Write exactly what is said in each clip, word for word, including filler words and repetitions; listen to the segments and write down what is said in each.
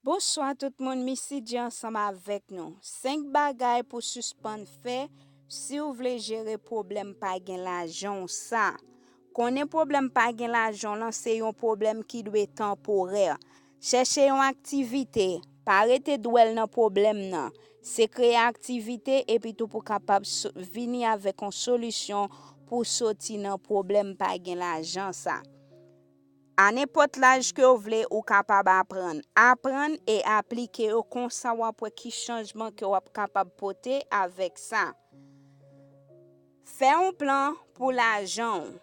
Bonswa tout moun, Missy G ansanm avèk nou. Senk bagay pou sispann fè si w vle jere pwoblèm pa gen lajan w sa. Konnen pwoblèm pa gen lajan w lan se yon pwoblèm ki dwe tanporè. Chèche yon aktivite, pa rete dwèl nan pwoblèm nan. Se kreye aktivite epi tou pou kapab so- vini avèk yon solisyon pou soti nan pwoblèm pa gen lajan sa. A nenpòt laj ke w vle, ou kapab aprann. Aprann e aplike yo, konsa w ap wè ki chanjman ke w ap kapab pote avèk sa. Fè yon plan pou lajan w.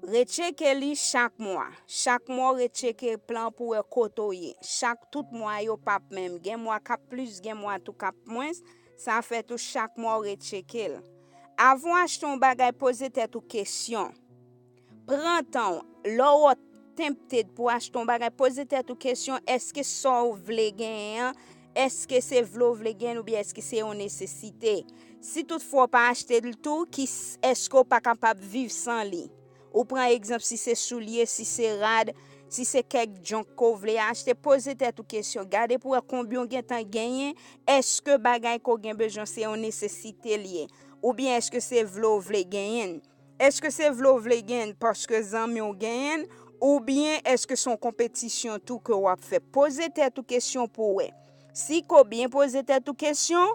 Retcheke li chak mwa. Chak mwa w retcheke plan pou wè kote w ye. Chak tout mwa yo p ap menm. Gen mwa k ap plis, gen mwa tou k ap mwens. Sa fè tou chak mwa w retcheke l. Avan w achte yon bagay, poze tèt ou kesyon. Pran tan w. Lè w tempted pou achte yon bagay, poze tèt ou kesyon, èske sa w vle genyen an, èske se vle w vle genyen l oubyen èske se yon nesesite? Si toutfwa w pa achte l tou, ki s- èske w pa kapab viv san li? Ou pran egzanp, si se soulye, si se rad, si se kèk junk ke w vle achte, poze tèt ou kesyon. Gade pou wè konbyen w gentan genyen, èske bagay ke w gen bezwen se yon nesesite l ye? Oubyen èske se vle w vle genyen l? Èske se vle w vle genyen l paske zanmi w genyen l? Oubyen èske se yon konpetisyon tou ke w ap fè? Poze tèt ou kesyon pou w wè. Si ke w byen poze tèt ou kesyon,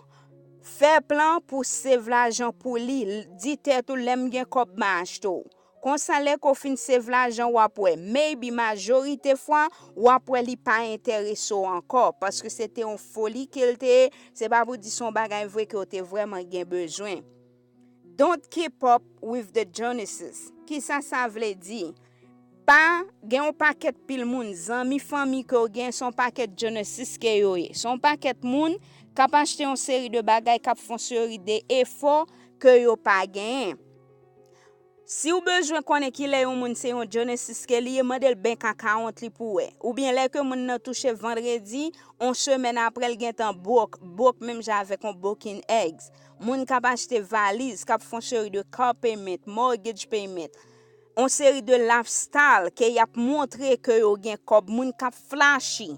fè plan pou save lajan pou li. Di tèt ou, lè m gen kòb, m a achte w. Konsa, lè ke w fin save lajan, w ap wè. Maybe, majorite fwa, w ap wè li pa enterese w ankò, paske se te yon foli ke l te ye, se pa pou di se yon bagay vre ke w te vrèman gen bezwen. Don't keep up with the Joneses. Kisa sa vle di? Pa gen yon pakèt pil moun, zanmi, fanmi ke w gen, se yon pakèt Joneses ke yo ye. Se yon pakèt moun k ap achte yon seri de bagay, k ap fè yon seri de efò ke yo pa genyen. Si w bezwen konnen kilè yon moun se yon Joneses ke li ye, mande l bank account li pou w wè. Oubyen lè ke moun nan touche vandredi, yon semèn apre l gentan broke, broke menm jan avèk yon broken eggs. Moun k ap achte valiz, k ap fè yon seri de car payment, mortgage payment, yon seri de lifestyle ke y ap montre ke yo gen kòb, moun k ap flashy,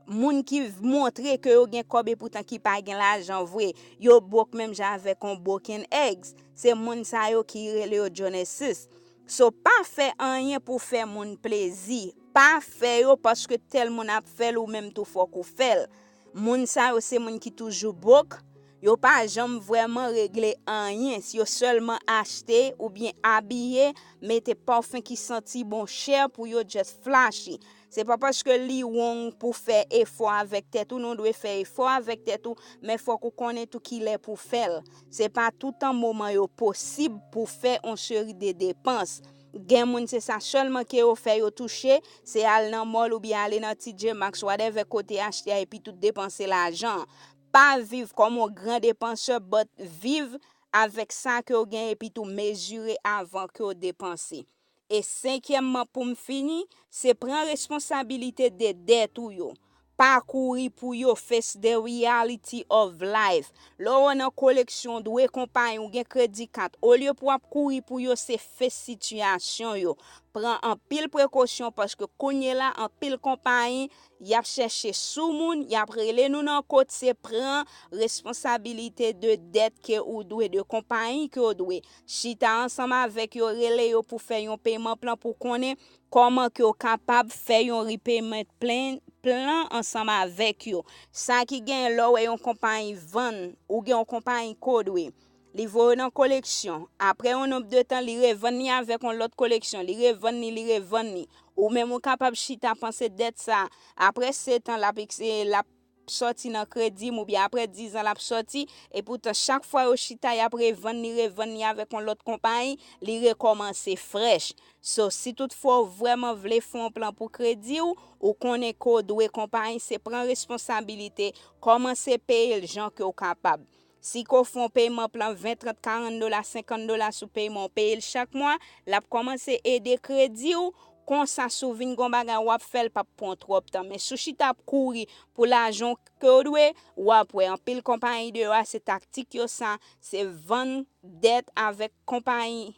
moun ki v- montre ke yo gen kòb epoutan ki pa gen lajan vre, yo broke menm jan avèk yon broken eggs. Se moun sa yo ki rele yo Joneses. So, pa fè anyen pou fè moun plezi. Pa fè yo paske tèl moun ap fè l, ou menm tou fòk ou fè l. Moun sa yo se moun ki toujou broke. Yo pa janm vrèman regle anyen. Yo sèlman achte oubyen abiye, mete pafen ki santi bon, chè pou yo just flashy. Se pa paske li wrong pou fè efò avèk tèt ou, non, w dwe fè efò avèk tèt ou, men fòk ou konnen tou kilè pou fè l. Se pa toutan moman yo posib pou fè yon seri de depans. Gen moun se sa sèlman ke yo fè yo touche, se al nan mall oubyen ale nan T J Maxx, whatever kote achte a epi tou depanse lajan. Pa viv kòm yon gran depansè, but viv avèk sa ke w gen epi tou mezire avan ke w depanse. E senkyèmman, pou m fini, se pran responsabilite de dèt ou yo. Pa kouri pou yo, face the reality of life. Lè w nan koleksyon, w dwe konpayi, w gen kredi kat. Olye pou w ap kouri pou yo, se face sitiyasyon yo. Pran anpil prekosyon paske kounye la, anpil konpayi, y ap chèche sou moun, y ap rele nou nan kot, se pran responsabilite de dèt ke ou dwe, de konpayi ke w dwe. Chita ansanm avèk yo, rele yo pou fè yon payment plan pou konnen kòman ke w kapab fè yon repayment plan, plan ansanm avèk yo. Sa ki genyen lè w wè yon konpayi vann, ou gen yon konpayi ke w dwe. Li voye w nan koleksyon. Apre yon nonb de tan, li revann li avèk yon lòt koleksyon. Li revann li, li revann li. Ou menm ou kapab chita panse dèt sa. Apre sèt an, l ap, l ap sòti nan kredi m, oubyen apre diz an l ap sòti, epoutan chak fwa yo chita y ap revann li, revann li avèk yon lòt konpayi, li rekòmanse frèch. So, si toutfwa w vrèman vle fè yon plan pou kredi w, ou konnen ke w dwe konpayi, se pran responsabilite, kòmanse peye l jan ke w kapab. Si ke w fè yon peyman plan ven, trant, karant dola, senkant dola sou peyman, w peye l chak mwa, l ap kòmanse ede kredi w. Konsa, si w vin gen yon bagay w ap fè, l p ap pran w twòp tan. Men si w chita ap kouri pou lajan w ke w dwe, w ap wè anpil konpayi deyò a, se taktik yo sa, se vann dèt avèk konpayi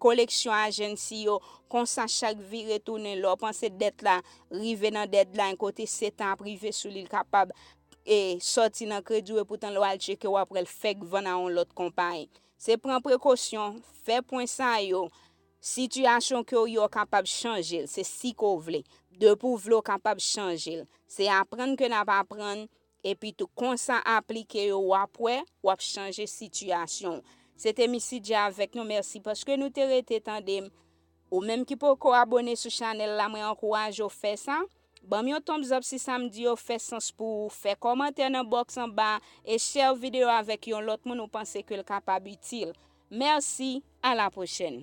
koleksyon agency yo, konsa chak vire tounen lè w panse dèt la rive nan deadline kote se tan ap rive sou li, l kapab e sòti nan kredi w, epoutan lè w al tcheke w ap wè l fèk vann a yon lòt konpayi. Se pran prekosyon, fè pwen sa yo. Sitiyasyon ke w ye w kapab chanje l, se si ke w vle. Depi w vle w kapab chanje l. Se aprann ke n ap aprann, epi tou konsa aplike yo, w ap wè, w ap chanje sitiyasyon w. Se te Missy J avèk nou, mèsi paske nou te rete tande m. Ou menm ki poko abòne sou chanèl la, mwen ankouraje w fè sa. Ban m yon thumbs up si sa m di yo fè sans pou ou, fè kòmantè nan box anba e share videyo avèk yon lòt moun ou panse ke l kapab itil. Mèsi, a la pwochèn.